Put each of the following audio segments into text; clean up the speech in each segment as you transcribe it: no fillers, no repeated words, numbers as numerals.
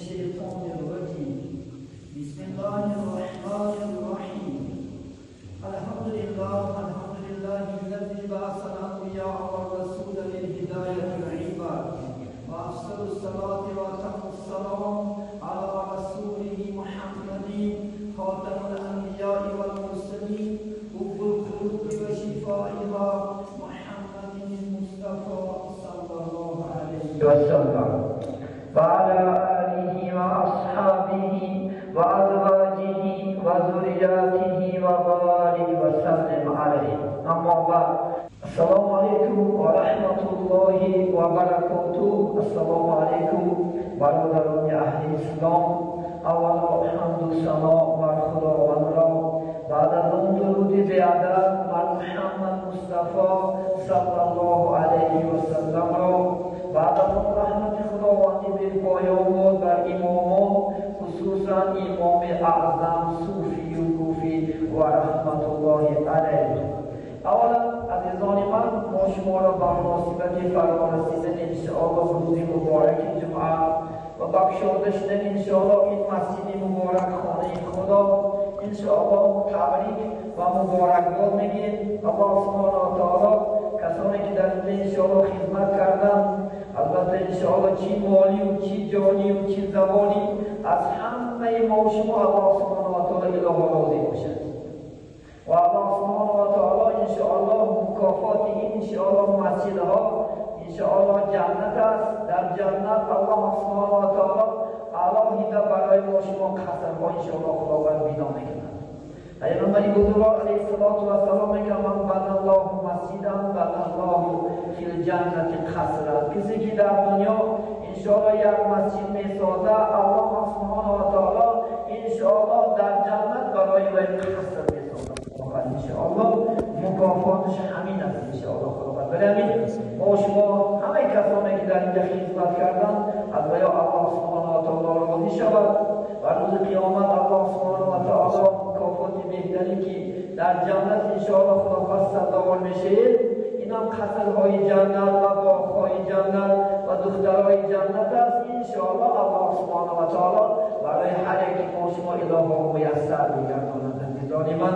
الشيطان الرجيم. بسم الله الرحمن الرحيم. الحمد لله، الحمد لله الذي بعث الأنبياء والرسول للهداية العباد، وأفضل الصلاة وأتم السلام على رسوله محمد خاتم الأنبياء والمرسلين حب القلوب وشفائها محمد المصطفى صلى الله عليه وسلم، وعلى آله وأصحابه وأزواجه وذرياته وبارك وسلم عليه. أما بعد، السلام عليكم ورحمة الله وبركاته. السلام عليكم برادران أهل إسلام. اولا حمد و ثنا بر خداوند را، بعد از آن درود بی‌عدد بر محمد مصطفی صلی الله علیه و سلم را، بعد از آن رحمت خداوندی بی‌پایان باد بر امامان، خصوصا امام اعظم صوفی و کوفی و رحمت الله علیه. اولا عزیزان من، ما شما را به مناسبت فرارسیدن انشاءالله روز مبارک جمعه و بخشانده شدن انشاءالله این مسجد مبارک خانه خدا انشاءالله تبریک و مبارکباد میگیم. الله سبحانه و تعالی کسانی که در اینجا انشاءالله خدمت کردن، البته انشاءالله چی مالی و چی جانی و چی زبانی، از همه ما و شما الله سبحانه و تعالی اله راضی باشد و الله سبحانه و تعالی انشاءالله مکافات این انشاءالله مسجدها انشاءالله جنت است. در جنت الله سبحانه و تعالی علاهیده برای ما شما قصرها انشاءالله خداوند بنا میکند. پیامبر بزرگوار علیه الصلاة و السلام میگه من بنا الله مسجدا بنا الله فی الجنة قصرا. کسی که در دنیا انشاءالله یک مسجد میسازه، الله سبحانه و تعالی انشاءالله در جنت برای وی قصر میسازه. انشاءالله مکافاتش همین است انشاءالله خداوند. برای همین ما شما همه کسانی که در اینجا خدمت کردن از ویا الله سبحانه و تعالی راضی شود و روز قیامت الله سبحانه و تعالی مکافات بهتری که در جنت انشاءالله خداوند سزاوار میشه، این هم قصرهای جنت و باغهای جنت و دخترهای جنت است. انشاءالله الله سبحانه و تعالی برای هر یک ما شما اله میسر بگرداند. عزیزان من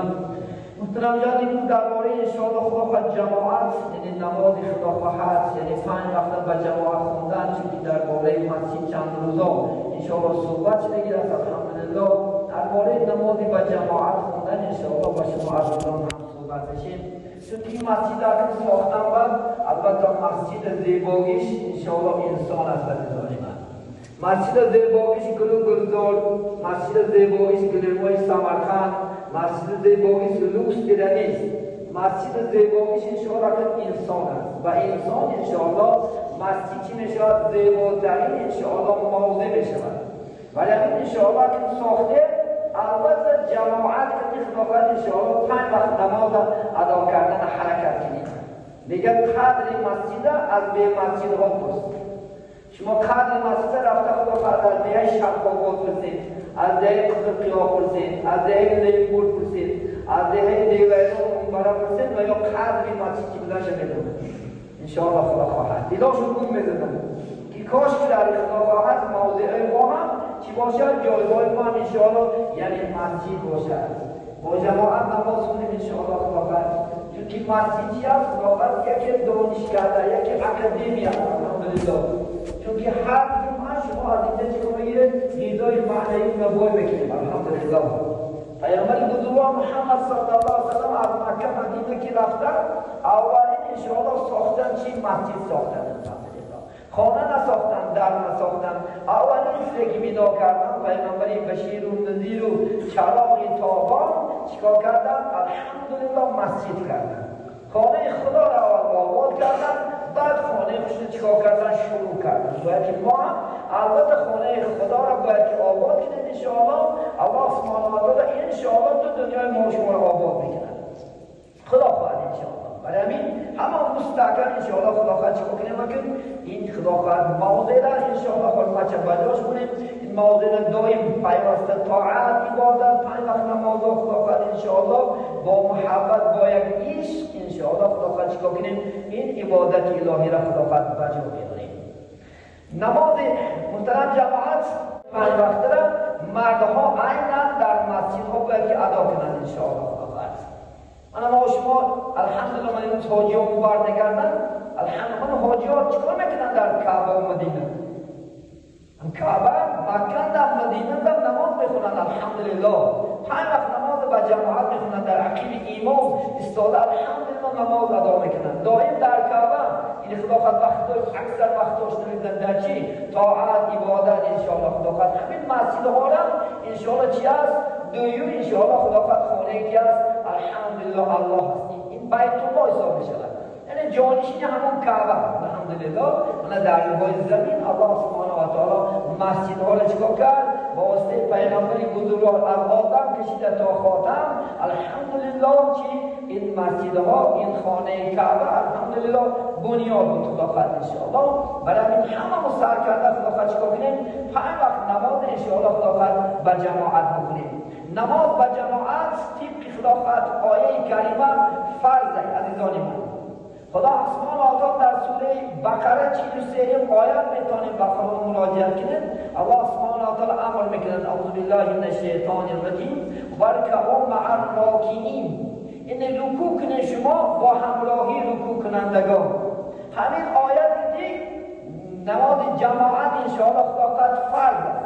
محترم جان، امروز درباره انشاءالله خدا خواهد جماعت، یعنی نماز خدا خواهد، یعنی 5 وقت به جماعت خوندن، چون که درباره مسجد چند روزا انشاءالله صحبت شده است. الحمدلله درباره نماز به جماعت خوندن انشاءالله با شما عزیزان هم صحبت بشیم. چون که مسجد اگر ساختن بعد البته مسجد زیباییش انشاءالله انسان است. عزیزان من، مسجد زیباییش گل و گلزار، مسجد زیباییش گلیم‌های سمرقند، مسجد زیباییش لوس دیده نیست. مسجد زیباییش انشاءالله انسان است و انسان انشاءالله مسجد چی میشود؟ زیباترین انشاءالله موضع میشود. ولی همین انشاءالله که ساخته البته جماعت که خداوند انشاءالله 5 وقت نماز ادا کردن حرکت کنید. میگه قدر مسجد از به مسجد ها پرسید. شما قدر مسجد رفته خدا از دهه شرق پرسید، از دهه قزلقیا پرسید، از دهه لیمبور پرسید، از دهه دیویران اونبرا پرسید و یا قدر مسجد که بودنش میدونه انشاءالله خدا خواهد. دیداشون گم میزدن که کاش که در خدا خواهد موضع ما هم چی باشد، جایگاه ما هم انشاءالله یعنی مسجد باشد، با جماعت نماز خونیم انشاءالله خدا خواهد. چون که مسجد چی است؟ خداوند یکی دانشکده، یکی اکادمی است. الحمدلله چون که هر جمعه شما از اینجا چی کنید؟ غذای معنوی مبای بکنیم. الحمدلله پیامبر بزرگوار محمد صلی الله علیه و سلم از مکه مدینه که رفتن، اولین انشاءالله ساختن چی؟ مسجد ساختن. الحمدلله خانه نساختن، در نساختن، اولین چیزی که بنا کردن پیامبر بشیر و نذیر و چراغ تابان چیکار کردن؟ الحمدلله مسجد کردن. خانه خدا را اول آباد کردن، بعد خانه خودشون چیکار کردن؟ شروع کردن. باید که ما هم البته خانه خدا را باید که آباد کنیم انشاءالله. الله سبحانه و تعالی انشاءالله تو دنیای ما شما را آباد میکنه، خدا خواهد انشاءالله. برای همین همه مستحکم انشاءالله خدا خواهد چیکار کنیم؟ این خدا خواهد موضع را انشاءالله حرمت بجاش کنیم. این موضع را دائم پیوسته طاعت عبادت 5 وقت نماز خدا خواهد انشاءالله با محبت با یک عشق انشاءالله خدا خواهد چیکار کنیم؟ این عبادت الهی را خدا خواهد بجا بیاریم. نماز محترم جماعت پنج وقت را مردها عینا در مسجدها باید که ادا کنند انشاءالله. من ما شما الحمدلله من امروز حاجی ها بر نگردن، الحمدلله حاجی ها چیکار میکنن در کعبه و مدینه؟ کعبه مکه در مدینه در نماز میخونن الحمدلله. پنج وقت نماز با جماعت میخونن، در عقیب امام ایستاده الحمدلله نماز ادا میکنن دائم در کعبه. این خدا خواهد وقت اکثر وقتاش نمیدن در چی؟ طاعت، عبادت انشاءالله. خدا خواهد همین مسجد ها انشاءالله چی است؟ دویو انشاءالله خدا خواهد خانه کی است؟ الحمدلله الله هست. این بیت الله حساب میشود، یعنی جانشین همون کعبه الحمدلله. من در روی زمین الله سبحانه و تعالی مسجد ها را چیکار کرد؟ با واسطه پیغمبر بزرگوار از آدم کشیده تا خاتم الحمدلله چی؟ این مسجد ها، این خانه کعبه الحمدلله بنیاد بود خدا خواهد انشاءالله. برای این همه سر کرده خدا خواهد چیکار کنیم؟ پنج وقت نماز انشاءالله خدا خواهد به جماعت بخونیم. نماز به جماعت طبق خدا خواهد آیه کریمه فرض عزیزان من. خدا سبحانه و تعالی در سوره بقره 43 آیات میتونیم به خدا مراجعه کنیم. الله سبحانه و تعالی امر میکنند اعوذ بالله من الشیطان الرجیم وارکعوا مع الراکعین، این رکوع کنید شما با همراهی رکوع کنندگان. همین آیت دیگه نماز جماعت انشاءالله خدا خواهد فرض است.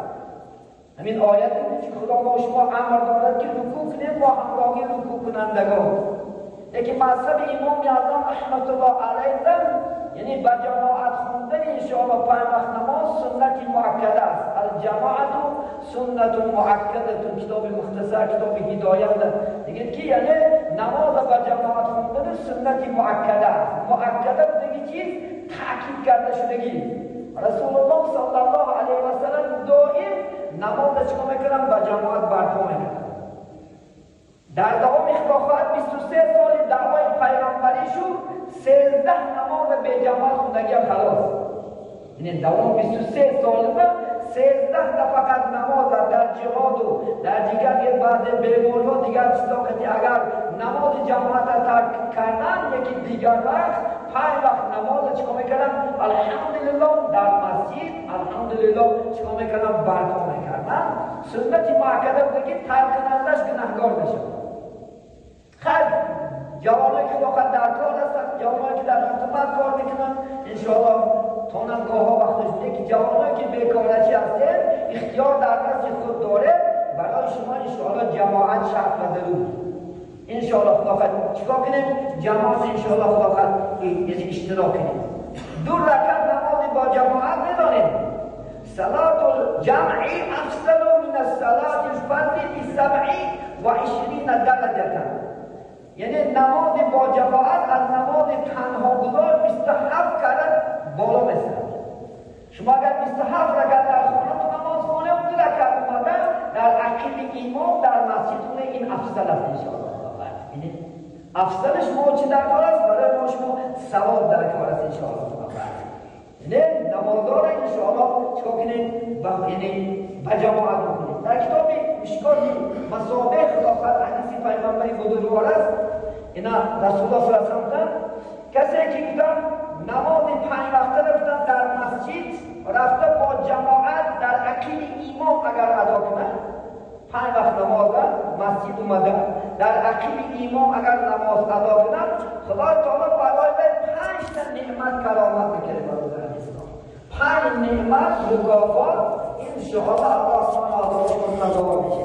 همین آیت که خدا با شما امر دارد که رکوع کنید با همراهی رکوع کنندگان. لیکن مذهب امام اعظم رحمت الله علیه یعنی با جماعت خواندن انشاءالله پنج وقت نماز سنت مؤکده است. الجماعت سنت مؤکده، کتاب مختصر کتاب هدایت دیگه که یعنی نماز با جماعت خواندن سنت مؤکده است. مؤکده دیگه چیز تاکید کرده شدگی. رسول الله صلی الله علیه و سلم دائم نماز چیکار میکنن؟ با جماعت برپا میکنن. در دوام اختلافات 23 سال دعوای پیغمبری شد، 13 نماز به جماعت خوندگی هم خلاص. یعنی دوام 23 سال 13 تا فقط نماز در جهاد و در دیگر بعض بیمارها دیگر چیزا که اگر نماز جماعت ترک کردن یکی دیگر وقت پنج وقت نماز چیکار میکردن؟ الحمدلله در مسجد الحمدلله چیکار میکردن؟ برپا میکردن. سنت مؤکده بوده که ترک کنندش گناهگار میشه. خیر جوانایی که واقعا در کار هستن، جوانایی که در حکومت کار میکنن انشاءالله تونن گاه‌ها وقتش بوده که جوانایی که بیکارچی هستن اختیار در دست خود داره، برای شما انشاءالله جماعت شرط و ضرور. انشاءالله خدا خواهد چیکار کنیم؟ جماعت انشاءالله خدا خواهد اشتراک کنیم. دو رکعت نماز با جماعت میدانیم صلاة الجمع افضل من الصلاة الفرد ب27 درجه. یعنی نماز با جماعت از نماز تنها گذار 27 کرد بالا میسرد. شما اگر 27 رکعت در خانه تو نماز خونه و دو رکعت اومده در عقیب امام در مسجد خونه، این افضل است انشاءالله. یعنی افضلش ما چی در کار است؟ برای ما شما ثواب در کار است انشاءالله. یعنی نمازدار انشاءالله چیکار کنیم؟ یعنی به جماعت بکنیم. در کتاب مشکات مصابیح خلافت حدیث پیغمبری بزرگوار است. اینا رسول الله صلی الله علیه و سلم کسی که گفتن نماز پنج وقته رفتن در مسجد رفته با جماعت در عقیب امام اگر ادا کنه پنج وقت نماز مسجد اومده در عقیب امام اگر نماز ادا کنه خدا تعالی برای پنج تا نعمت کرامت میکنه. برادران اسلام پنج نعمت مکافات انشاءالله الله سبحانه و تعالی نظر میشه.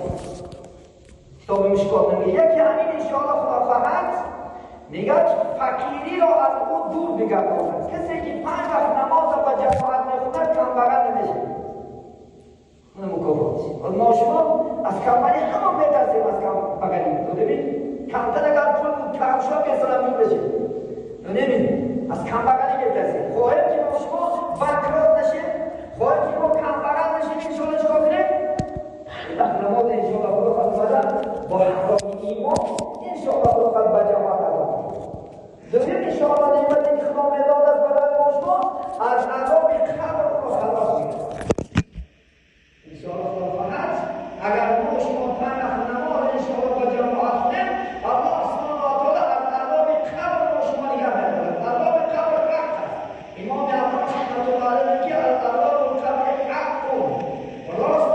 کتاب مشکات میگه یکی همین انشاءالله خدا خواهد میگه فقیری را از او دور بگرداند. کسی که پنج وقت نماز با جماعت میخوند کمبغل نمیشه. اون مکافات. ما شما از کمبغلی همه میترسیم، از کمبغلی. تو ببین کمتر اگر پول بود کم شد مثلا بشه. تو نمی‌بینی از کمبغلی میترسیم. خواهیم که ما شما بکرات نشیم، خواهیم که ما کمبغل نشیم، انشاءالله چیکار کنیم؟ وقت نماز انشاءالله خدا خواهد با همراهی ایمان انشاءالله خدا خواهد با جماعت ادا کنیم. دوم انشاءالله نعمتی که خدا میداد است برای ما شما از عذاب قبر رو خلاص می‌کنه. انشاءالله خدا خواهد اگر ما شما پنج وقت نماز انشاءالله با جماعت کنیم الله سبحانه و تعالی از عذاب قبر ما شما نگه می‌دارد. عذاب قبر حق است. امام اعظم رحمة الله علیه میگه عذاب قبر حق، راست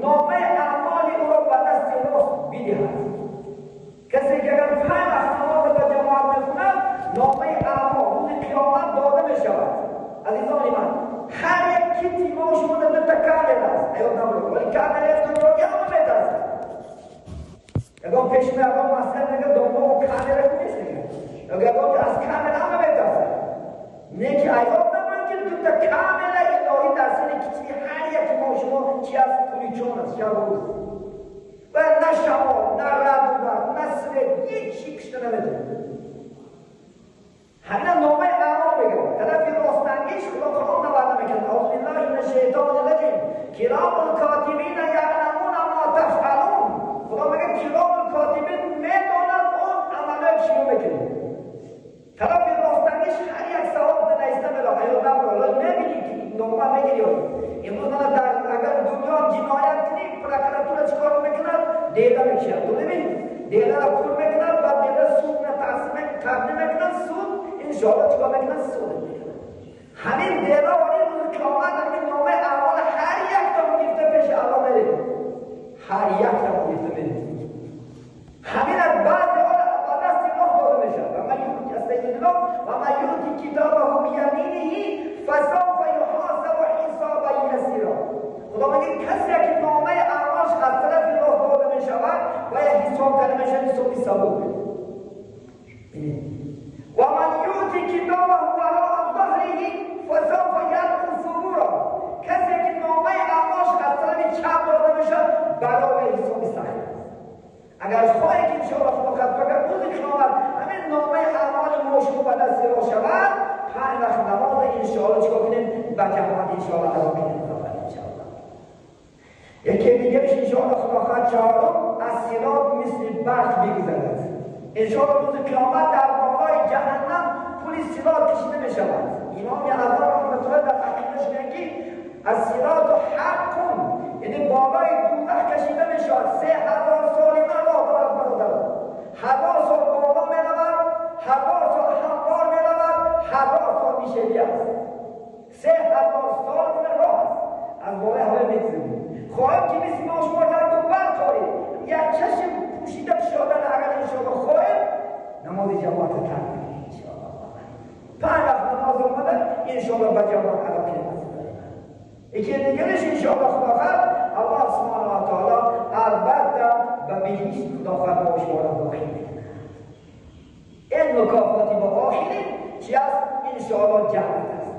نامه اعمال او را به دست راست بدهد. کسی که اگر 5 وقت نماز با جماعت میخوند، نامه اعمال روز قیامت داده میشود. عزیزان من، هر یک کیتی ما شما در دو تا کامل است، ایاد نبرد، ولی کامل است دنیا همه میترسد. یکم پیش می اگم مسئله میگه دنبا و کامل نیست دیگه، یکم که از کامل همه میترسد. نه که ایاد نبرد که دو تا کامل الهی در سر کیتی هر یک ما شما چی از پولیچون است، شب و روز. و نه شمال، نه رد و برق، نه سوید، هیچ کشته نمیتونه. همین نامه اعمال میگه. طرف راستنگیش خدا قرآن نورده میکنه. اعوذ بالله من الشیطان الرجیم. کرام الکاتبین یعلمون ما تفعلون. خدا میگه کرام الکاتبین میدونن اون عملایی که شما میکنید. طرف راستنگیش هر یک ثواب نایسته میده. ایو نبرو، میبینی که نامه میگیری. امروز من در اگر دنیا جنایت کنی، پروکراتور چیکار میکنن؟ دیده میکشن. تو ببین دیده را پول میکنن، بعد دیده سود تقسیم میکنن، سود انشاءالله چیکار میکنن؟ سود میکنن. همین دیده ولی روز قیامت همین نامه اعمال هر یک تا گرفته پیش الله میره. هر یک تا گرفته میره. همین از بعد با دست الله داده میشه. و من یؤتی استغفر و من یؤتی کتابه بیمینه فسوف یحاسب حسابا یسیرا. خدا میگه کسی که نامه اعمالش از طرف الله داده میشود باید حساب کرده میشه، حساب سبک. و من یؤتی کتابه وراء ظهره فسوف یلقی ثبورا. کسی که نامه اعمالش از طرف چپ داده میشود برای حساب سخت است. اگر خواهی که انشاءالله خدا خط بکرد روز قیامت همین نامه اعمال ما شما به دست را شود، 5 وقت نماز انشاءالله چیکار کنیم؟ به جماعت انشاءالله ادا کنیم. یکی دیگرش انشاءالله خدا خواهد چهارم، از صراط مثل برق بگذرد. انشاءالله روز قیامت در بالای جهنم پول صراط کشیده میشود. امام اعظم رحمت الله در عقیده‌اش میگه که از صراط حق، یعنی بالای دوزخ کشیده میشود. 3000 سال اینا راه دارد برادر. 1000 سال بالا میرود، 1000 سال هموار میرود، 1000 سال میشوی است. 3000 سال اینا راه است. از بالای هوا میگذریم. خواهیم که مثل ما شما رد و برق خواهیم، یک چشم پوشیده شدن اگر انشاءالله خواهیم نماز جماعت ترک کنیم انشاءالله. 5 وقت نماز آمده انشاءالله به جماعت ادا کنیم. یکی دیگرش انشاءالله خدا خواهد الله سبحانه و تعالی البته به بهشت خدا خواهد ما شما را داخل میکند. این مکافاتی با آخرین چی است؟ انشاءالله جنت است.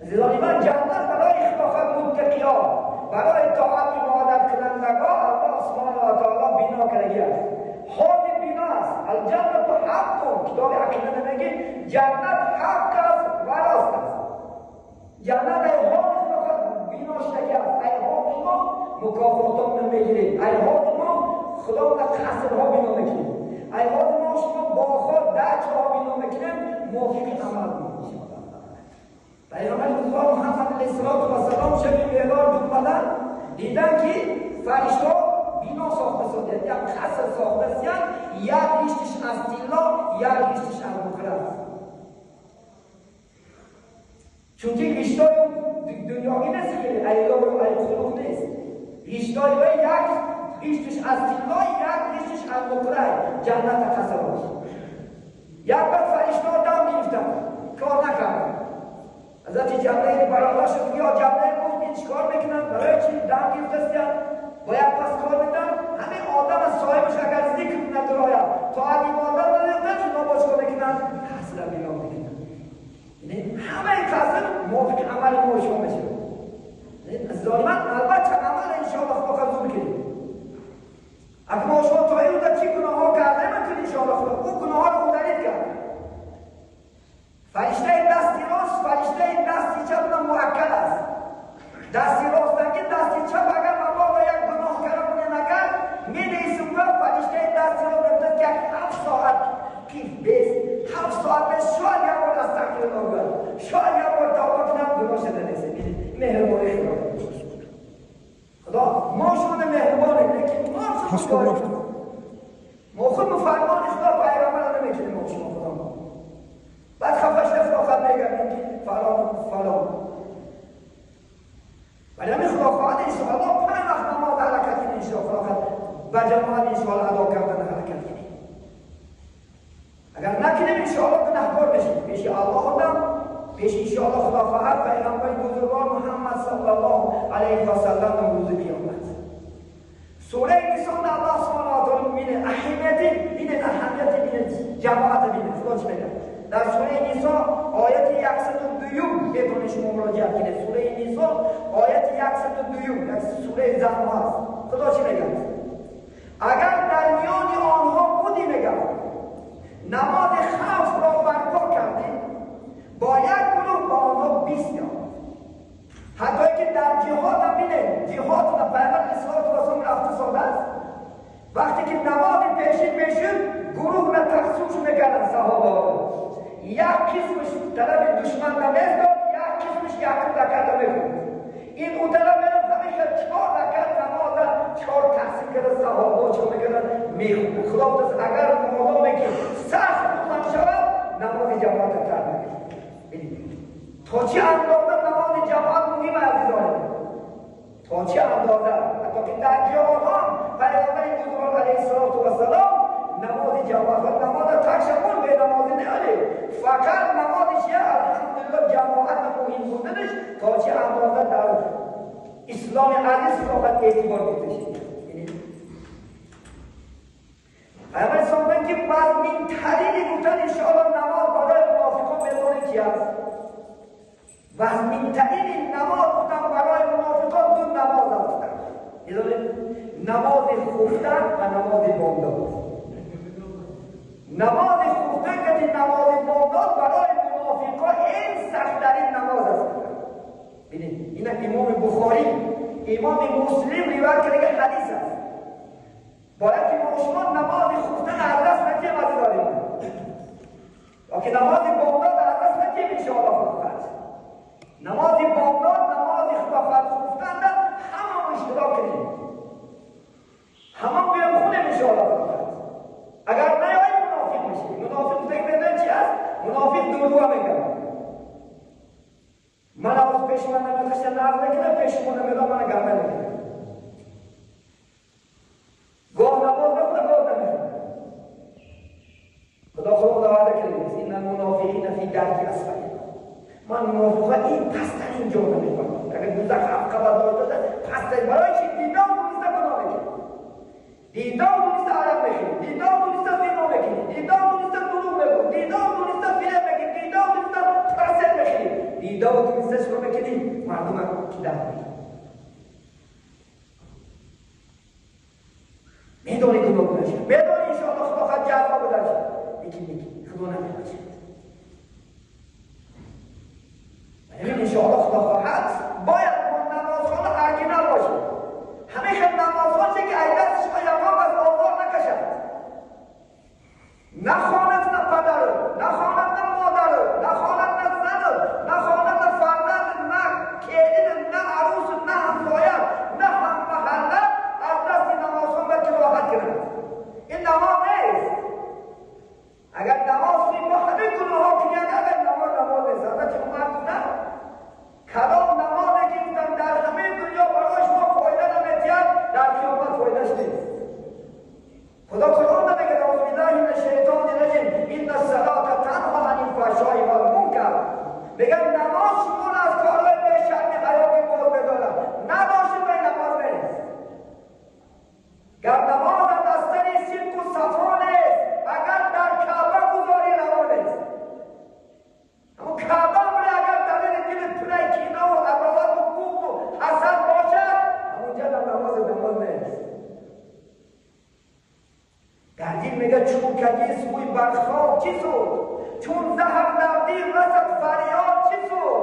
عزیزان من، جنت برای خدا خواهد متقیان، برای طاعت عبادت کنندگان الله سبحانه و تعالی بنا کرده است. حال بنا است. الجنت حق، کتاب عقیده میگه جنت حق است و راست است. جنت ای حال فقط بنا شده است. ای حال ما مکافاتان میگیریم. ای حال ما خدا را قصرها بنا میکنیم. ای حال ما شما باغها دچها بنا میکنیم. موافق عمل میشیم. پیامبر خدا محمد علیه الصلاة والسلام شب معراج آمدن، دیدن که فرشته‌ها بنا ساخته شده، یک قصر ساخته شده، یک ریشتش از طلا، یک ریشتش از نقره است. چون که ریشتای دنیایی نیست که ایلار و ایخلوق نیست. ریشتای یک ریشتش از طلا، یک ریشتش از نقره، جنت قصر باشه. یک بار فرشته‌ها دم گرفتن، کار نکردن. حضرت جبرئیل برادر شد، یا جبرئیل گفت این چیکار میکنن؟ برای چی دم گرفتن؟ باید پس کار بدن. همین آدم از صاحبش اگر ذکر ندراید تا عبادت ندارن، اینا با چیکار میکنن؟ قصر بنا میکنن. یعنی همه قصر موافق عمل ما شما میشه. ظالمان البته عمل انشاءالله خدا قبول کنیم. اگه ما شما تا این روز چی گناه ها کرده من انشاءالله خدا اون گناه ها رو اودرید کرد. فرشته دستی راست، فرشته دستی چپ موکل است. دستی راست که دستی چپ اگر مبادا یک گناه کرده کنه نکرد می‌نویسه اونجا فرشته دستی راست گفته که 7 ساعت کیف بیست، 7 ساعت به شاید یک بار استغفرالله بگوید، شاید یک بار توبه کنم گناه شده نیست. مهربانی خدا، خدا ما شما مهربانه، لیکن ما شما ما خود مفرمان خدا پیغمبر نمی‌کنیم. ما شما خدا بعد خفش نفرا میگردیم که فلان فلان. ولی همین خدا خواهد انشاءالله 5 وقت ба ҷамоат иншоаллоҳ адо кардан ҳаракат кунем. Агар накунем иншоаллоҳ гунаҳкор мешем пеши Аллоҳ одам, пеши иншоаллоҳ Худо хоҳад пайғамбари бузургвор Муҳаммад саллаллоҳу алайҳи васаллам рӯзи қиёмат. Сураи Нисо Аллоҳ субҳонаҳу ва таъоло мебинад аҳамияти, бинед аҳамияти, бинед ҷамоат, бинед Худо чӣ мегӯяд дар сураи Нисо ояти 102 метавонед шумо муроҷиат кунед. Сураи Нисо ояти 102, як сураи занҳо аст. Худо чӣ мегӯяд? Агар дар миёни онҳо будӣ, мегӯяд, намози хавфро барпо кардӣ бо як гурӯҳ, ба онҳо 20 ёд. Ҳатто ки дар ҷиҳод ҳам бинед, ҷиҳод ва пайғамбар алайҳиссалоту вассалом рафта содааст. Вақте ки намози пешин мешуд, гурӯҳро тақсим мекарданд саҳобаҳо. Як қисмаш тарафи душман намездод, як қисмаш якум раката мехӯрд. Ин у тараф мерафт, ҳамеша 4 ракат намоза 4 тақсим карда саҳобаҳо чӣ мекарданд? Мехӯрданд. Худо гуфт агар модоме ки сахт муҳим шавад, намози ҷамоатро тарк накунед. Бинед то чӣ андоза намози ҷамоат муҳим аст, азизонем, то чӣ андоза. Ҳатто ки дар ҷиҳодҳо пайғамбари бузургвор алайҳиссалоту вассалом намози ҷамоат, намоза тарк шавад, бенамозӣ не, фақат намози чия? Алҳамдулиллоҳ ҷамоат муҳим буданаш то чӣ андоза дар исломи азиз фақат эътибор гирифта. Пайғамбар ислом гуфтанд ки вазминтарини гуфтан иншоаллоҳ намоз барои мунофиқон медонед чи аст? Вазминтарини намоз гуфтан барои мунофиқон ду намоз аст. Медонед? Намози хуфтан ва намози бомдод. Намози хуфтан ки намози бомдод барои мунофиқон ин сахттарин намоз аст. Бинед, ина имоми Бухорӣ, имоми Муслим ривоят карда ҳадис аст. Бояд ки мо шумо намози хуфтан аз даст надиҳем, азизонем, ё ки намози бомдод аз даст надиҳем иншоаллоҳ. Худо намози бомдод, намози худофат хуфтан да ҳамамо иштирок кунем, ҳамон биём хунем иншоаллоҳ. Агар наёем мунофиқ мешем. Мунофиқ гуфтаги медонед чи аст? Мунофиқ дурӯға мегӯяд. Ман аз пеши ман намехашта нард мекунам, пеши мо намедонам, мана гарда мекунам. Гоҳ намоз мехонад, гоҳ намехонад. Худо худо ваъда кардааст: инна мунофиқина фи дарки асфали. Ман мунофиқҳо ин пасттарин ҷо намебарам. Агар дӯзах ҳафт қабат дошта, пасттарин. Барои чи? Дидор дониста гуноҳ мекунӣ, дидор дониста арақ мехӯрӣ, дидор дониста зино мекунӣ, дидор дониста дурӯғ мегӯӣ, дидор дониста фиреб мекунӣ, дидор дониста процент мехӯрӣ, дидор дониста чикор мекунӣ? Мардума дар мекунӣ. Медонӣ гуноҳ гузашта, медонӣ иншоаллоҳ Худо хоҳад ҷазо гузашта, лекин Худо намебахшад. Ҳамин иншоаллоҳ Худо хоҳад бояд мо намозхона оригинал бошем. Ҳамин хел намозхон ше ки аз дасти шумо ягон кас озор накашад. Нахонад на падару, нахонад на модару, нахонад на зану, нахонад на фарзанд, на келину, на арусу, на ҳамсоя, на ҳаммаҳалла аз дасти намозхон бояд ки роҳат кунад. Ин намоз нест. Агар намоз хунӣ бо ҳамин гуноҳҳо кунӣ, агар намоз намоз нест. Ҳазрати Умар гуфтанд кадом намозе ки гуфтанд дар ҳамаи дунё барои шумо фоида наметиҳад, дар қиёмат фоидаш нест. Худо Қуръон мегӯяд: аузу биллаҳи мина шайтони раҷим, инна ссалата танҳо анил фаҳшои вал мункар. Мегӯяд намоз шуморо аз корҳои бешарми ҳаётӣ боз медорад. Надошед ва намоз нест. Гар намоз аз сари сидқу сафо нест, агар дар Каъба гузорӣ раво нест. Ҳамон Каъба буре агар дар дили пураи кинаву адовату буғзу ҳасад бошад, ҳамонҷа дар намози намоз нест. Дар дил мегӯяд чун каги сӯи бархок чӣ суд, чун заҳр дар дил расад фарёд чӣ суд,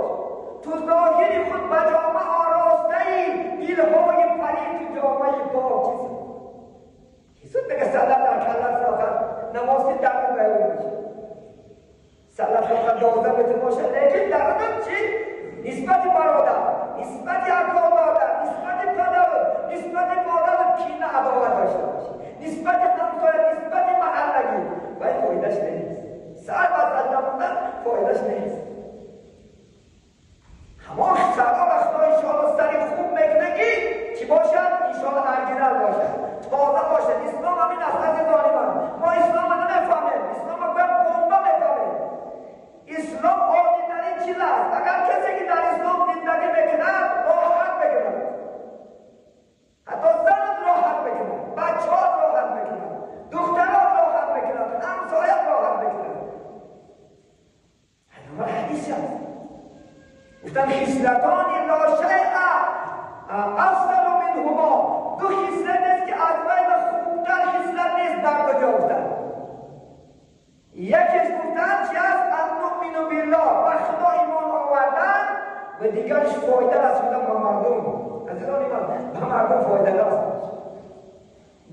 ту зоҳири худ ба ҷома оростаӣ, дилҳои палиту ҷомаи пок чӣ суд. Чӣ суд мегӯяд салат дар каллат фақат намози дар байрун бошад, салат фақат 12 метр бошад, лекин дар чӣ? Нисбати бародар, нисбати акодадар, нисбати падару, нисбати модару кина адоват дошта бошӣ, нисбати ҳамсоя, нисбати маҳаллагӣ, вай фоидаш нест. Сар ба саҷда мондан افضل منهما، دو خصلت است که از وی خوبتر خصلت نیست در دنیا گفتن. یکیش گفتن چی است؟ ان نؤمن بالله، به خدا ایمان آوردن، و دیگرش فایده رسوندن به مردم. عزیزان من، به مردم فایده رسوندن.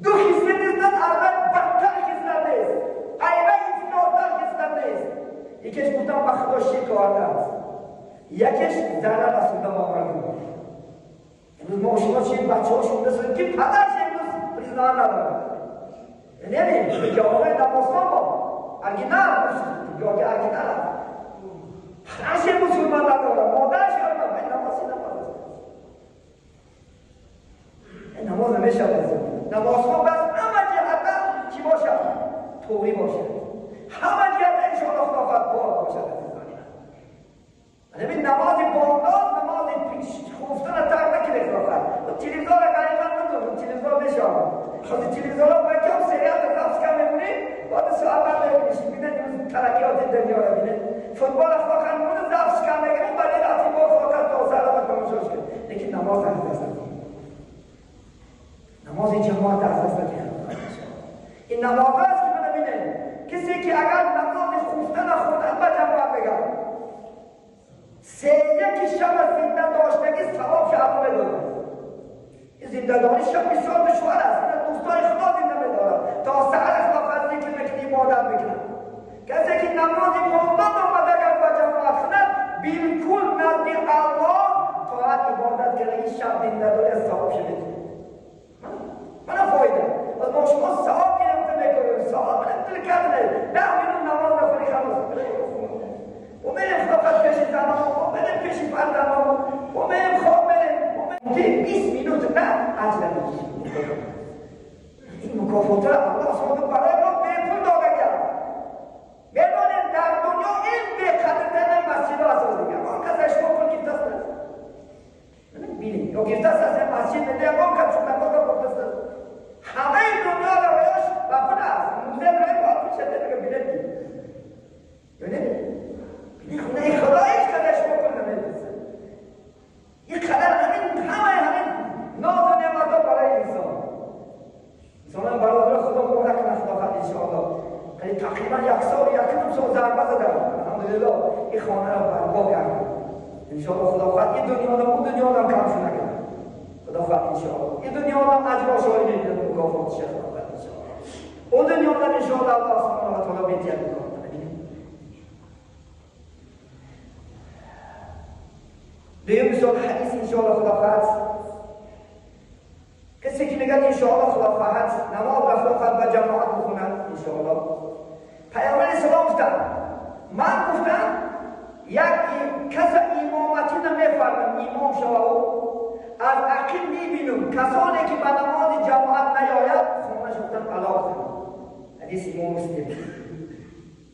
دو خصلت است از وی بدتر خصلت نیست، غیره افلاط‌تر خصلت نیست. یکیش گفتن به خدا شرک آوردن است، یکیش ضرر رسوندن به مردم. امروز ما شما چه بچه هاشون بسازیم که پدرش امروز پریزنان نداره. یعنی جوابه نمازخوان با ارگینال یا که ارگینال است، پدرش مسلمان نداره، مادرش ارگینال. این نماز چی نماز است؟ این نماز نمیشه. نمازخوان بس همه جهت چی باشد؟ توری باشد، همه جهت انشاءالله خدا خواهد پاک باشد. عزیزانی من، نماز بامداد، نماز پیش خفتن ترک نکنه خدا. تلویزیون را غریبا ندونم، تلویزیون نشام. خود تلویزیون را بکم سریال رفت کم میمونی، بعد ساعت بعد میشی بینه امروز ترقیات دنیا را بینه. فوتبال خواهد مونه ضبط کم میکنیم، بعد رفتی با خواهد تا سلامت تماشاش کرد. لیکن نماز از دست ندیم، نماز جماعت از دست ندیم. این نماز است که من بینه کسی که اگر نماز خفتن خودت به جماعت بگم سه یک شب زنده داشتگی ثواب شب بداد. این زنده داری شب بسیار دشوار است. این دوستای خدا زنده می‌دارند تا سحر خدا ذکر می‌کنی، عبادت می‌کنند. کسی که نماز بامداد آمده اگر با جماعت خواند بالکل نزد الله طاعت عبادت کرده، این شب زنده داری از ثواب شده. من فایده از ما شما ثواب گرفته می‌کنیم، ثواب من کرده 10 میلیون نماز نخونی خلاص. و بریم خدا پیش زنان، و بریم پیش فرزندان، و بریم خواب بریم، و بریم 20 مینوت نه عجله می‌کنیم. این مکافات را الله سبحانه برای ما به پول داده کرد. بدانیم در دنیا این به قدرترین مسجد ها اساس دیگر. آن کس اشما پول گرفته است. ببینید یا گرفته است از مسجد میده، آن کس چون نماز گفته است. همه دنیا را رویش و پول است. موزه رای باید پول شده بگه بلیط گیر. یعنی این خونه خدا هیچ قدرش بکن نمیدونسته. این قدر همین همه همین ناز و نعمت ها برای انسان. انسان هم برادر خدا مبارک کنه خدا خواهد انشاءالله. یعنی تقریبا 1 سال 1.5 سال ضربه زدم. الحمدلله این خانه را برپا کردم. انشاءالله خدا خواهد این دنیا هم اون دنیا هم کم شو نکنه. خدا خواهد انشاءالله این دنیا هم اجر و شایی میده مکافات شه خدا خواهد انشاءالله. اون دنیا هم انشاءالله الله سبحانه و تعالی میده مکافات. دویم مثال حدیث انشاءالله خدا خواهد کسی که میگه انشاءالله خدا خواهد نماز را خدا خواهد با جماعت بخوند انشاءالله. پیامبر اسلام گفتن من گفتم یک کس امامتی نمیفرمم امام شوه از عقل میبینم کسانی که به نماز جماعت نیاید خونش گفتم علاوه. حدیث امام مسلم.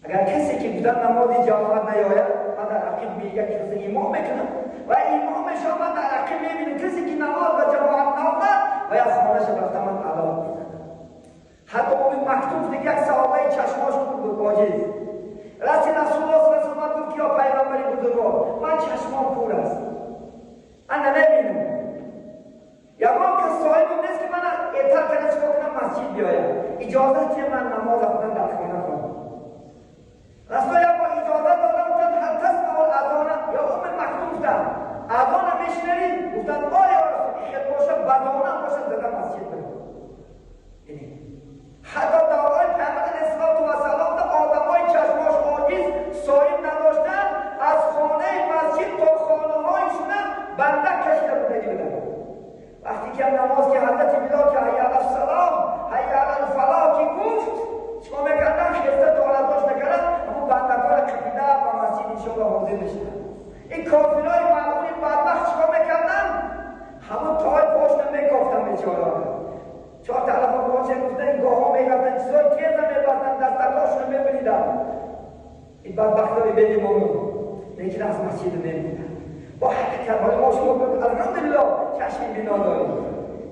اگر کسی که گفتن نماز جماعت نیاید من در عقل یک کس امام میکنم و امام شما من در عقل میبینم کسی که نماز و جماعت نامد و یا خانهش رفته من علاوه میزنم. حتی اون مکتوب دیگه یک صحابه چشماش بود عاجز رسول الله صلی الله علیه و گفت که یا پیغمبر بزرگوار من چشمام کور است من نمیبینم یگان کس صاحب نیست که من اعتر کنه چیکار کنم مسجد بیایم اجازه که من نماز خودم در خانه خوانم. رسول الله با اجازه دادم گفتن هل تسمع الاذان یا ام مکتوم گفتن اذان میشنوید گفتن آیا رسول این خیلی باشه بدانم باشه زدم مسجد برم. یعنی حتی دوران پیامبر اسلام و سلام آدمای چشماش عاجز صاحب نداشتن از خانه مسجد تا خانه هایشون بنده کشیده بودگی بدن. وقتی که نماز که حضرت بلال که حی علی الصلاه حی علی الفلاح که گفت چیکار میکردن؟ خسته طاقت داشت میکردن همون بندگان قبیله و مسجد انشاءالله حاضر میشدن. این کافرای ملعون بدبخت چیکار میکردن؟ همون تای پاشون میکافتن بیچاره‌ها. چهار طرف باشه گفتن این گاه‌ها میرفتن چیزای تیز میبستن دستکاشون میبریدن. این بدبختای بی‌ایمانو لیکن از مسجد نمی‌بودن. با حقیقت حال ما شما الحمدلله چشم بینا داریم.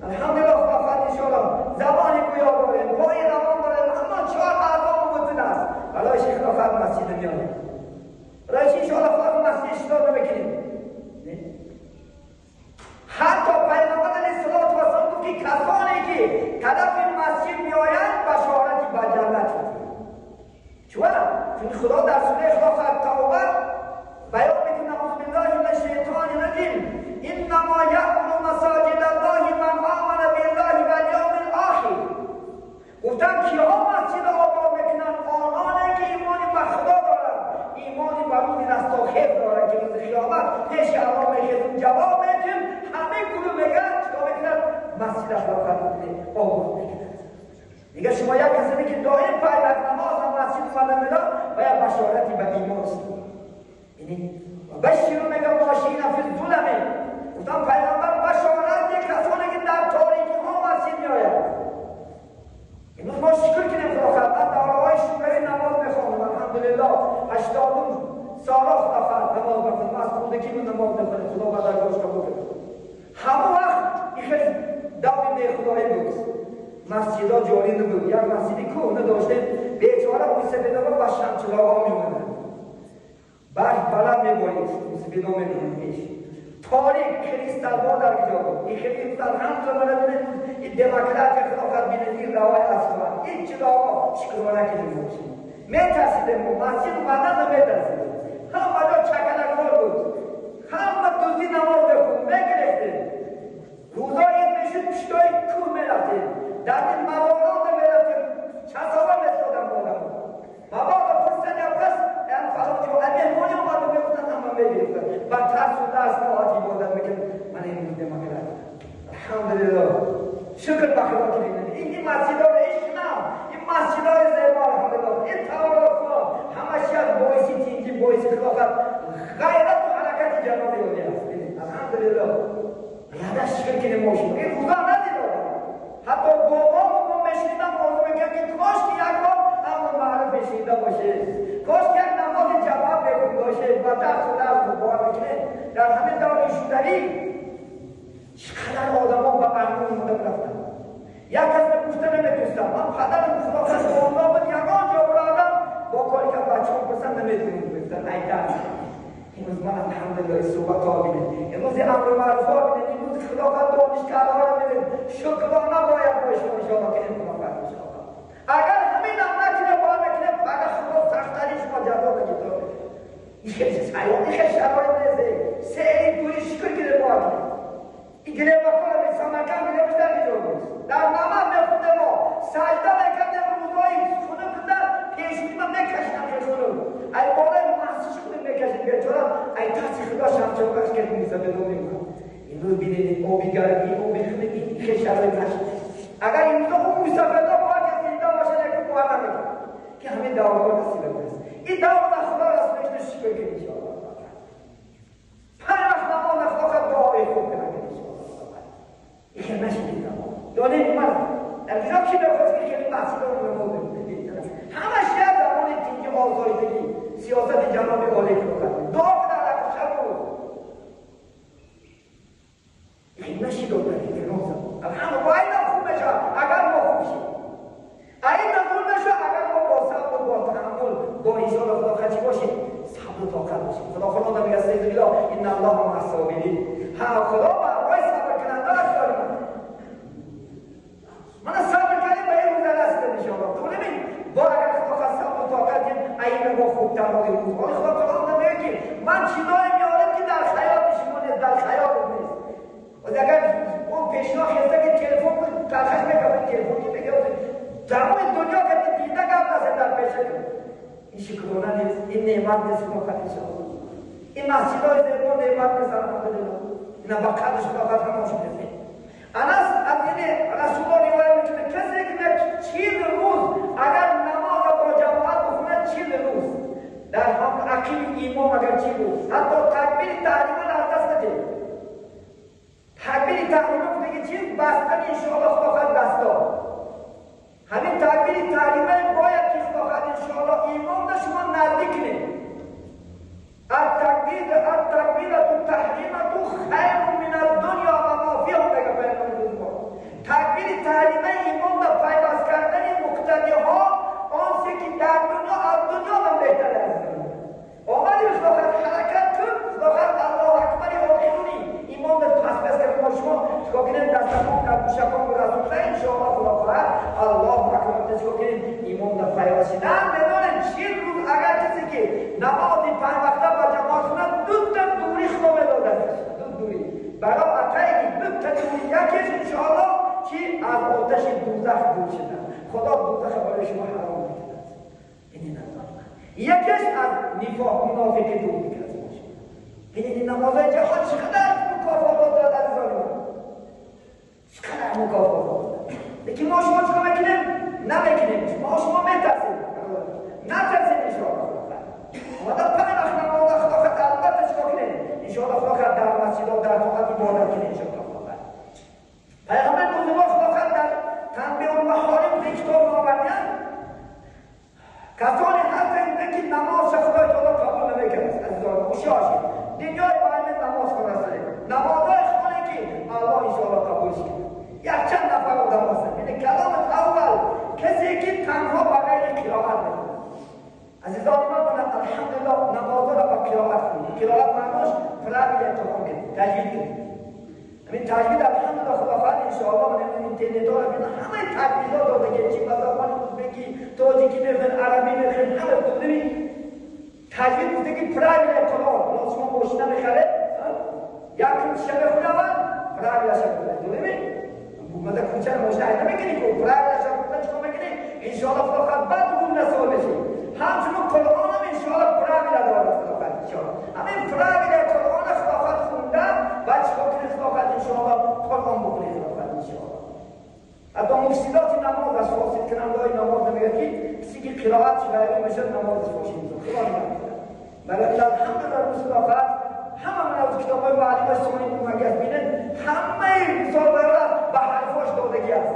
الحمدلله خدا خواهد انشاءالله زبان گویا داریم، پای روان داریم، اما چهار اعضا مبتون است. برای شیخ خدا خواهد مسجد میانیم. برای انشاءالله خواهد مسجد اشتاد نمیکنیم. حتی پیغمبر آگاه میکرد. میگه شما یک کسی که دائم پای وقت نماز هم مسجد اومده میداد و یک بشارتی به ایمان است. یعنی بشیرو میگه ماشین فی الظلمه. گفتم پیغمبر بشارت یک کسانی که در تاریکی ها مسجد میآید. امروز ما شکر کنیم خدا خدا. من دارهای شوروی نماز میخوانم الحمدلله. 89 سالا خدا خدا نماز میخوانم. از کودکی من نماز میخوانم. خدا به درگاهش قبول کنه. همون وقت این خیلی دوام خدایی بود. مسجدها جاری نبود. یک مسجدی کهنه داشتیم. بیچاره موسفیدها با شمچراغ میومدن. برف بلند میبارید. موسفیدها میبینید. تاریک کریستال در کجا بود؟ این خیلی الحمدلله ببینید این دموکرات خلافت بینید این روای اصلا این چیزا شکرانه کنیم باشیم. میترسیدیم ما مسجد اومدن نمیترسیدیم. همه جا چکلکار بود. همه دوزی نماز بخون میگرفتیم. روزای عید میشد پشتای کوه میرفتیم. در این موارد میرفتیم. چسابا میشدم بودم. مبادا پرسن یا پس ام خلاص جو مهمونی اومد میگفتن همه میگرفتن. با ترس و لرز طاعت عبادت میکرد. من امروز دموکرات الحمدلله شکر به خدا که این مسجدها رو عشق نه، این مسجدهای زیبا الحمدلله، این تبارک همش از باعث تینگی باعث خلافت غیرت و حرکت جناب عالی است. الحمدلله یادش شکر کنیم ما شما این روزا ندیدم. حتی بابام ما میشنیدم موضوع میکرد که کاش که یک بار امر معروف شنیده باشه، کاش که یک نماز جماعت بخونده باشه و ترس و لرز باور میکنه. در همه دوران شوروی چقدر آدم ها به قانون مدام رفتن. یک کس به گفته نمیتونستم. من پدرم خدا خست الله بود یگان جا برادم با کاری که بچه ها پرسن نمیتونیم گفتن ای درس. امروز من الحمدلله صحبت ها بینید، امروز امر معروف ها بینید، امروز خلافت دانشکده ها رو بینید. شکرانه باید باشه انشاءالله که این خلافت انشاءالله. اگر همین هم نکنه باید نکنه فقط خدا سختری شما جزا بگید. این خیلی سیاد، این خیلی شرایط نیست. سه دوری شکر کنه باید کنه. این گله بکنه به سمرکند گله بیشتر بیجا بود. در نماز میخونده ما سجده میکردیم روزایی خونه بودن پیشونی من میکشیدم پیشونو. ای بالای مسجد خونه میکشید بیچاره ای ترس خدا شمشیر کرد میزد به نوم میومد. امروز ببینید آبی گرمی آبی خونه این خیلی شرایط نشد. اگر امروز اون مسافرها باید که زنده باشه نکن باور نمیکرد که همین دعاها نصیب است. این دعا خدا رسولش شکر کنید انشاءالله. پنج وقت نماز نخواهد دعای خوب کنید انشاءالله. این خیلی نشدید یعنی من در کجا کی بخواست که خیلی مسجد رو نماز بخونه؟ همش یک زمان تینگی آزادگی سیاست جناب عالی که بخواهد دعا کنه در شب روز. این نشید در الحمد باید خوب بشه اگر ما خوب شیم. این نزول بشه اگر ما با صبر و با تحمل با ایشان خدا خچی باشیم، صبر و طاقت باشیم. خدا خدا میگه استعیذ بالله ان الله مع الصابرین. ها خدا برای صبر کننده است. من صبر کردیم به این روز رسیدیم انشاءالله. تو نمی با اگر خدا خواست صبر و طاقت کنیم این با خوبتر با روز. حالا خدا قرآن میگه که من چیزایی میارم که در خیال شما نیست، در خیال نیست. و اگر اون پیشنا خسته که تلفن بود تلخش میکنه تلفن که میگه تمام دنیا که دیده گفت نزد در پیشه این شکرانه نیست، این نعمت نیست خدا خواست انشاءالله. این مسجدهای زیبا نعمت نیست الحمدلله. اینا با قدرش خدا خواست همون شده. انس از این رسول الله روایت میکنه کسی که 40 روز اگر نماز با جماعت بخونه 40 روز در هم عقیب امام اگر 40 روز حتی تکبیر تحریمه را از دست نده. تکبیر تحریمه گفته که چیز بستن انشاءالله خدا خواهد بستا. همین تکبیر تحریمه باید که خدا خواهد انشاءالله امام ده شما نزدیک کنید. التکبیر التحریمه خیر من الدنیا و ما فیها میگه پیغمبر بزرگوار. تکبیر تحریمه امام در پیوست کردن مقتدی ها آنچه که در دنیا از دنیا هم بهتر است. آمدیم خدا خواهد حرکت کن، خدا خواهد الله اکبر آخرونی امام در پس پس کرد ما شما چیکار کنیم دستمون در گوشکان و رسول انشاءالله خدا خواهد الله اکبر چیکار کنیم امام در پیوست شدن بدون 40 روز اگر کسی که نماز پنج وقته با جماعت خونه دو تا دوری خدا بدادش، دو دوری برای عقیدی دو تا دوری یکیش انشاءالله چی از آتش دوزخ دور شدن. خدا دوزخ برای شما حرام میکند. این نظر یکیش از نفاق منافقی دور میکرد. این نمازهای جهاد چقدر مکافات داد عزیزان من، چقدر مکافات داد. الله انشاءالله قبولش کرد. یک چند نفر آدم هستن. یعنی کلام اول کسی که تنها بغیر قرائت میکنه. عزیزان من الحمدلله نماز را با قرائت کنید. قرائت معناش правильно قرآن کنید، تجوید کنید. همین تجوید الحمدلله خداوند انشاءالله من اینترنت ها رو همه تجویدها داده که چی به زبان ازبکی، تاجیکی میخوین، عربی میخوین، همه داده. تجوید بوده که правильно قرآن. حالا شما ماشین میخره یک شب خونه اول правильно شب خونه داره بوده کوچه ماشین نمیکنی که правильно شب خونه چیکار میکنی؟ انشاءالله خدا خواهد بعد اون نصاب بشه. همچنین قرآن هم انشاءالله правильно داره خدا خواهد انشاءالله. همین правильно قرآن خدا خواهد خونده بعد چیکار کنی خدا خواهد انشاءالله قرآن بخونی خدا خواهد انشاءالله. حتی مفسدات نماز از فاسد کننده های نماز نمیگه که کسی که قرائت غیره میشه نمازش فاسد میشه. خدا نگهدار. ولی الحمدلله روز خدا خواهد همه من از کتاب های معلم سنی مگه بینن همه مثال برای به حرفاش دادگی است،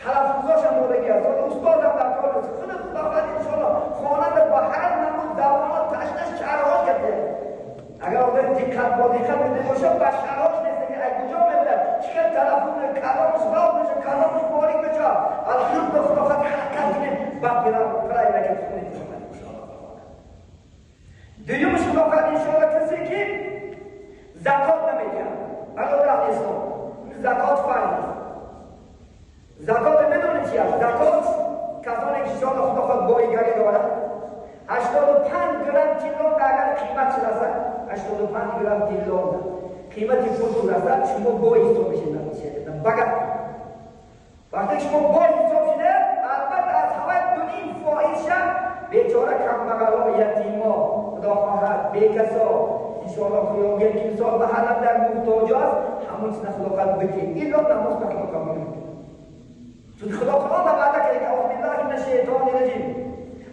تلفظاش هم دادگی است. استاد هم در کار است. خود خدا خواهد انشاءالله خواننده با هر نمود زبانات تشنش شرحاش کرده. اگر آدم دقت با دقت بده باشه به شرحاش نیست که از کجا میده چقدر تلفظ کلامش باز میشه، کلامش باریک میشه. الحمدلله خدا خواهد حرکت کنه با پرای نکرد خونه انشاءالله. دویمش خدا خواهد انشاءالله کسی که زکات نمیده. برادر اهل اسلام زکات فرض است. زکات میدونید چی است؟ زکات کسانی که انشاءالله خدا خواهد بایگری دارد 85 گرم طلا اگر قیمت چه رسد 85 گرم طلا قیمت پول رسد شما بای حساب میشید. بگرد وقتی شما بای حساب شده البته از هوای دنیا فایز شد بیچاره کمبغلا یتیما خدا خواهد بیکسا انشاءالله خدا که انسان به حالت در محتاج است همون چیز خدا خواهد بده. این را نماز خدا قبول میکنه. چون خدا قرآن وعده کرده که اعوذ بالله من الشیطان الرجیم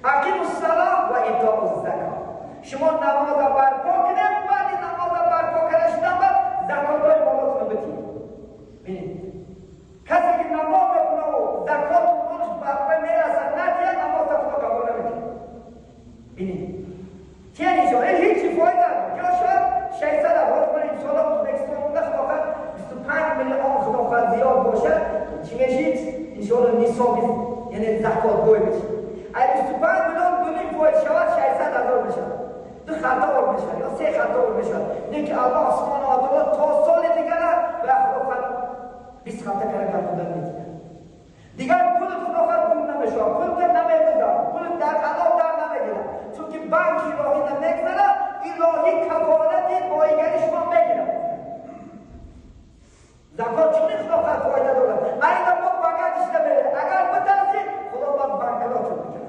اقیموا الصلاه و ایتاء الزکات. شما نماز برپا کنید، بعد نماز برپا کردن شدن بعد زکات های مالاتون رو بدید. ببینید کسی که نماز بخونه و زکات مالش برپا میرسد نتیه نماز خدا قبول نمیکنه. ببینید چه انشاءالله هیچی فایده نداره. یا شاید 600 هزار من انشاءالله ازبکستان مونده خدا خواهد 25 میلیون خدا خواهد زیاد باشه چی میشید؟ انشاءالله نصاب یعنی زکات گوی بشه. اگه 25 میلیون دونیم فاید شود 600 هزار میشه، دو خطا اور میشه یا سه خطا اور میشه. نه که الله سبحانه و تعالی تا سال دیگر به خدا خواهد 20 خطا کرده گردوندن میده. دیگر پول خدا خواهد گم نمیشه، پول نمیگذره، پول در حلال در نمیگیره، چون که بانک الهی نمیگذره، الهی کفالت بایگری شما میگیره. زکات چون خدا خواهد فایده داره. اگر ما بگردش نمیره، اگر بترسید خدا باید بانکرات میکنه.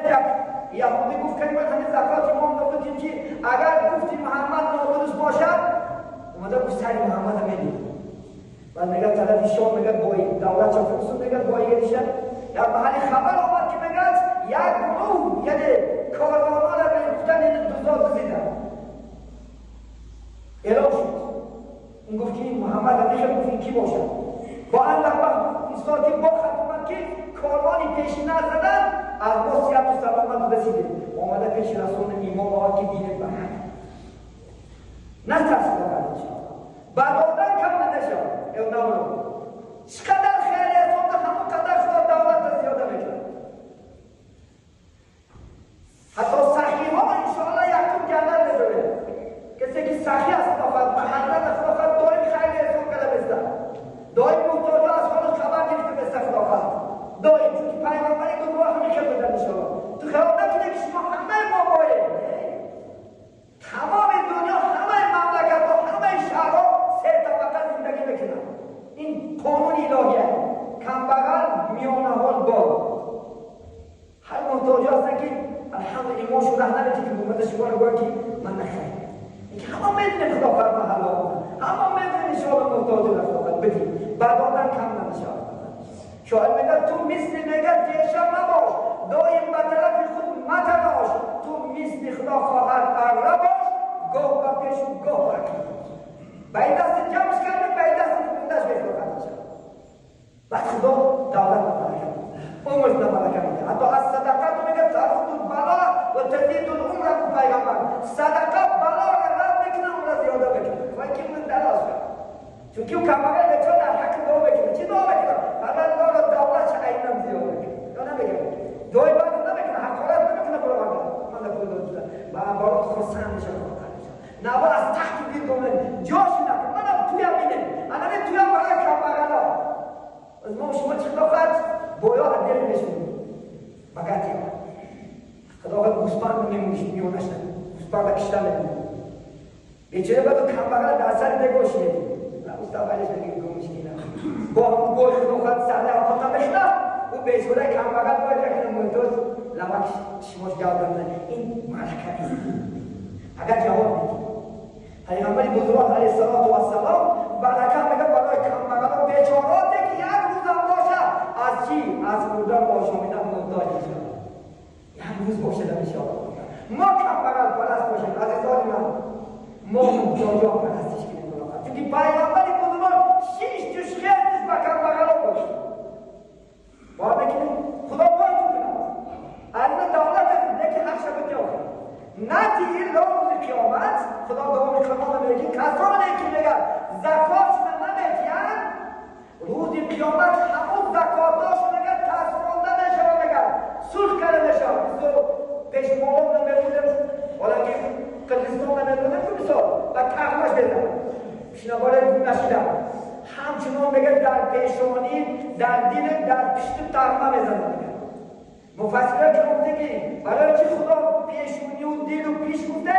یک یهودی گفت که من همین زکات امام نبودیم که اگر گفتی محمد نادرست باشد اومده گفت سر محمد میدید. بعد میگه طرف شام میگه بای دولت چه میگه بایگریشه. در محل خبر آمد که میگه یک گروه یعنی کاروانا را گفتن این دوزا دزیدن اعلام شد. اون گفت که این محمد نمیخواد، گفت این کی باشد؟ با اندک وقت ایستاد که با خط اومد که کاروانی پیش نزدن از ما صحت و سلامت رسیده. آمده پیش رسول ایمان آورد که دینت به حق نترس واقعا انشاءالله. بعد آدم کم نشد یا نبرو چقدر خیلی از اون همون قدر خدا دولت زیاده میکنه. حتی سخی ها انشاءالله یکم جنت نداره. کسی که سخی است خدا خواهد محلت خدا خواهد دائم خیلی احسان کرده بسته، دائم محتاج از خودش خبر گرفته بسته خدا خواهد دائم، چون که پیغمبری دو راه همیشه بودن انشاءالله. تو خیال نکنه که شما همه ما باید تمام دنیا همه مملکت ها همه شهرها سه طبقه زندگی میکنن. این قانون الهیه. کمبغل، میانه حال، با هر محتاج هستن که الحمد ایمان شده نمیشه که اومده شما رو گویا که من نخواهیم. اینکه همه میدونیم خدا فرما حلال بودن، همه میدونیم انشاءالله محتاج خدا خواهد بدیم، بعد آدم کم نمیشه. شاعر میگه تو مثل میگه تیشه مباش، دایم به طرف خود متراش، تو مثل خدا خواهد اره باش، گاه به پیش و گاه به عقب. به این دست جمعش کرده، به این دست خوندش به خدا خواهد میشه. بعد خدا دولت برکت میده، عمر برکت میده. حتی از صدقه تو میگه ترد البلا و تزید العمر. پیغمبر صدقه بلا را رد میکنه، عمر زیاده میکنه. و اینکه من دراز کرد. Чунки ӯ камбағал бечора дар ҳаққи дуо мекунад. Чӣ дуо мекунад? Парвардигоро, давлат айнам зиёд мекунад. Ё намегӯяд. Дуои бад намекунад, ҳақорат намекунад бароварда. Ман дар пул дод. Ба барот хурсанд мешавад. Наво аз тахти биргонад, ҷош накун. Манам туям минем. Анаме туям барои камбағало. Аз мо шумо чӣ хилофат? Боё аз дил мешунем. Багати. Худо гӯспанд мемӯшид миёнаш. Гӯспанда кишта мекунад. Бечора баъд камбағал дар сар нагош медид. Уста валиш мегӯяд гумшкина. Бо ҳамон бой худо сарда апота мешна. Ӯ бечора камбағал бояд якна муҳтоҷ лавак чишмош гавданда. Ин марака нест. Агар ҷавоб медиҳ. Пайғамбари бузург алайҳиссалоту вассалом барака мегӯяд барои камбағало бечороте ки як рӯзам бошад аз чӣ? Аз хӯрдан ошомидан муҳтоҷ мешавад. Як рӯз бошад иншоаллоҳ. Мо камбағал параст бошем, азизони ман. Мо муҳтоҷон парастиш кунем. Чунки пайғамбари бузург шишту хестиш ба камбағало бошад. Бовар мекунед? Худо бояд кунад. Алина давлат аст, лекин ҳақша битёхад. Нати илло рӯзи қиёмат Худо давоми қуръон мегӯяд, касоне ки мегӯяд закотшона намедиҳанд, рӯзи қиёмат ҳамун закотҳошон мегӯяд тасмонда мешавад, мегӯяд сурх карда мешавад. Мисол пешмолон намебудем, ҳоланки Қирғизистон намебудем, ку мисол ба тағмаш безанад. Пишнабора гум нашида. Ҳамчунон мегӯяд дар пешонӣ, дар дил, дар пишти тағма мезанад. Муфассирон ки гуфта ки барои чӣ Худо пешонию дилу пиш гуфта?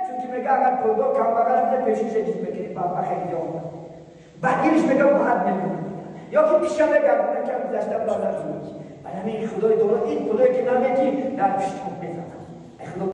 Чунки мегӯяд агар пулдор камбағал буда пешониша чиз мекунӣ, бадбахт хеле омад. Ба дилиш мегӯяд бад мекунад. Ё ки пиша мегардона кам гузашта бад. Барои ҳамин Худои дора ин пулое ки намедиҳӣ дар пишти мезанад.